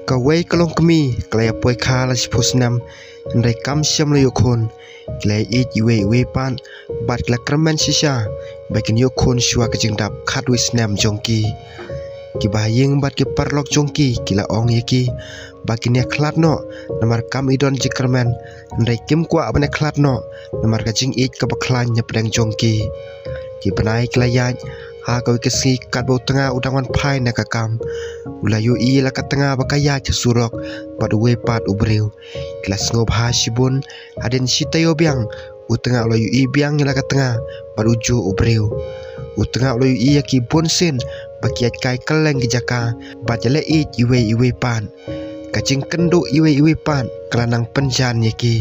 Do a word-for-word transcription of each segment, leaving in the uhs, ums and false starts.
Kawei ka longkmie ka la ïa poi kha la shiphew snem, hynrei kam shym la ïoh khun. Ki la ïeit iwei iwei pat bad ki la kyrmen shisha ba kin ïoh khun shuwa ka jingdap khatwei snem jong ki. Ki bahaïing bad ki paralok jong ki ki la ong ïa ki ba kin ïa khlad noh, namar kam i don jingkyrmen, hynrei kim kwah ban ïa khlad noh namar ka jingïeit kaba khlaiñ hapdeng jong ki. Ki bnai ki la ïaid, ha kawei ka sngi katba u tnga u dang wan phai na ka kam, u la ïohi la ka tnga ba ka ïaid ha surok bad uwei pat u briew. Ki la sngewbha shibun. Hadien shi taïew biang, u tnga u la ïohi biang ïa la ka tnga bad ujuh u briew. U tnga u la ïohi ïa ki bun sien ba ki ïaid kai kylleng ki jaka bad ïa la ïeit iwei iwei pat. Ka jingkynduh iwei iwei pat ka la nang pynjan ïa ki.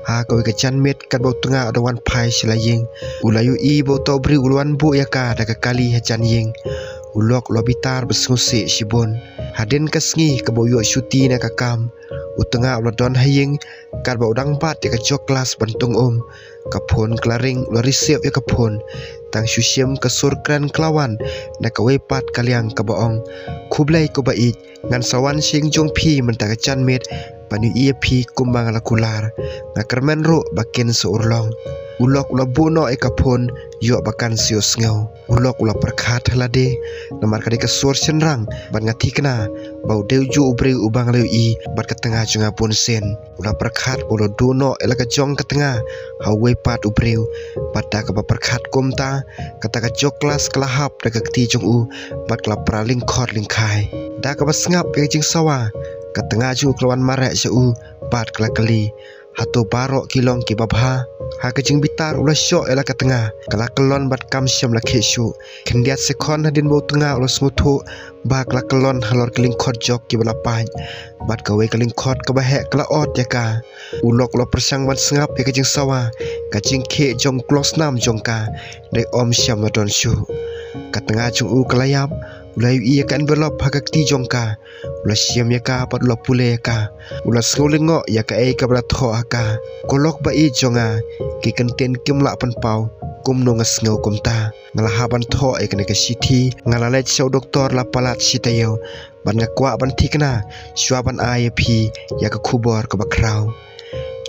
Ha kawei ka janmiet katba u tnga u dang wan phai sha la ïing, u la ïohi ba uta u briew u la wan buh ïa ka da ka kali hajan ïing. U lok u la bitar bad sngewsih shibun. Hadien ka sngi kaba u ïoh shuti na ka kam, u tnga u la don ha ïing katba u dang bat ïa ka jok klas ban tung um. Ka phone ka la ring, u la receive ïa ka phone. Tang shu shim ka sur kren ka la wan na kawei pat ka liang kaba ong, "Khublei ko ba ïeit, ngan sa wan sha ïing jong phi mynta ka janmiet ban ïohi ïa phi kumba nga la kular. Nga kyrmen ruh ba kin sa urlong." U lok u la buh noh ïa ka phone, ïoh ba kan sa ïohsngew. U lok u la pyrkhat ha lade, namar ka dei ka sur shynrang bad nga thikna ba u dei ujuh u briew uba nga la ïohi bad ka tnga jong nga bun sien. U la pyrkhat ba u la duh noh ïa la ka jong ka tnga ha uwei pat u briew. Bad da kaba pyrkhat kumta, kata ka jok klas ka la hap da ka kti jong u bad ka la pra lyngkhot lyngkhai. Da kaba sngap ïa ka jingsawa, ka tnga jong u ka la wan mareh sha u bad ka la kylli, "Hato baroh ki long kiba bha?" Ha ka jingbitar u la shoh ïa la ka tnga, ka la kyllon bad kam shym la khie shuh. Khyndiat sekhon hadien ba u tnga u la sngewthuh ba ka la kyllon halor ki lyngkhot jok kiba la pait, bad kawei ka lyngkhot kaba heh ka la ot ïa ka. U lok u la pyrshang ban sngap ïa ka jingsawa, ka jingkhie jong u klong snam jong ka, hynrei ym shym la don shuh. Ka tnga jong u ka la ïap. U la ïohi ïa ka envelope ha ka kti jong ka. U la shim ïa ka bad u la pule ïa ka. U la sngew lyngngoh ïa kaei kaba la thoh ha ka. "Ko lok ba ïeit jong nga, ki kyntien kim lah pynpaw, kumno nga sngew kumta. Nga la hap ban thoh ïa kane ka shithi, nga la leit sha u doktor la palat shi taïew, bad nga kwah ban thikna shuwa ban ai ïa phi ïa ka khubor kaba khraw.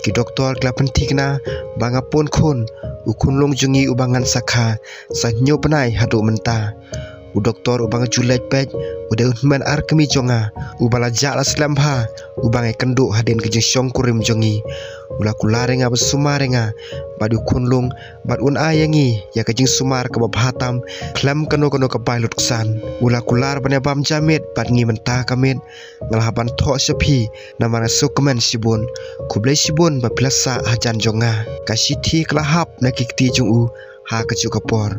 Ki doktor ki la pynthikna ba nga pun khun, u khunlung jong ngi uba ngan sa kha, sa hynñiew bnai haduh mynta. U doktor uba nga ju leit peit, u dei u hynmen ar kmie jong nga, uba la jah la slem bha, uba nga ïakynduh hadien ka jingshongkurim jong ngi. U la kular ïa nga ban sumar ïa nga bad u khunlung, bad un ai ïa ngi ïa ka jingsumar kaba bha tam khlem kano kano ka bai lutksan. U la kular ban ïa bam ja miet bad ngi mynta ka miet. Nga la hap ban thoh sha phi namar nga sngewkmen shibun. Khublei shibun ba phi la sah hajan jong nga." Ka shithi ka la hap na ki kti jong u ha kajuh ka por.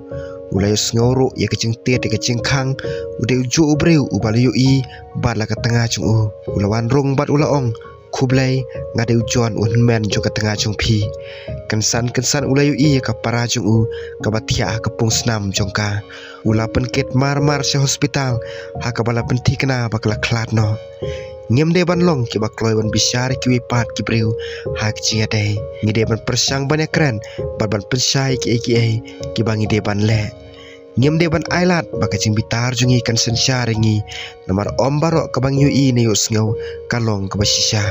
U la ïohsngew ruh ïa ka jingtied ïa ka jingkhang, u dei ujuh u briew uba la ïohi bad la ka tnga jong u. U la wan rung bad u la ong, "Khublei, nga dei u John u hynmen jong ka tnga jong phi." Kynsan kynsan u la ïohi ïa ka para jong u kaba thiah ha ka pung snam jong ka. U la pynkit mar mar sha hospital, ha kaba la pynthikna ba ka la khlad noh. Ngim dei ban long kiba kloi ban bishar ïa kiwei pat ki briew ha ka jingïadei. Ngi dei ban pyrshang ban ïakren bad ban pynshai ïa kiei kiei kiba ngi dei ban leh. Ngim dei ban ailad ba ka jingbitar jong ngi kan synshar ïa ngi, namar ym baroh kaba ngi ïohi ne ïohsngew ka long kaba shisha.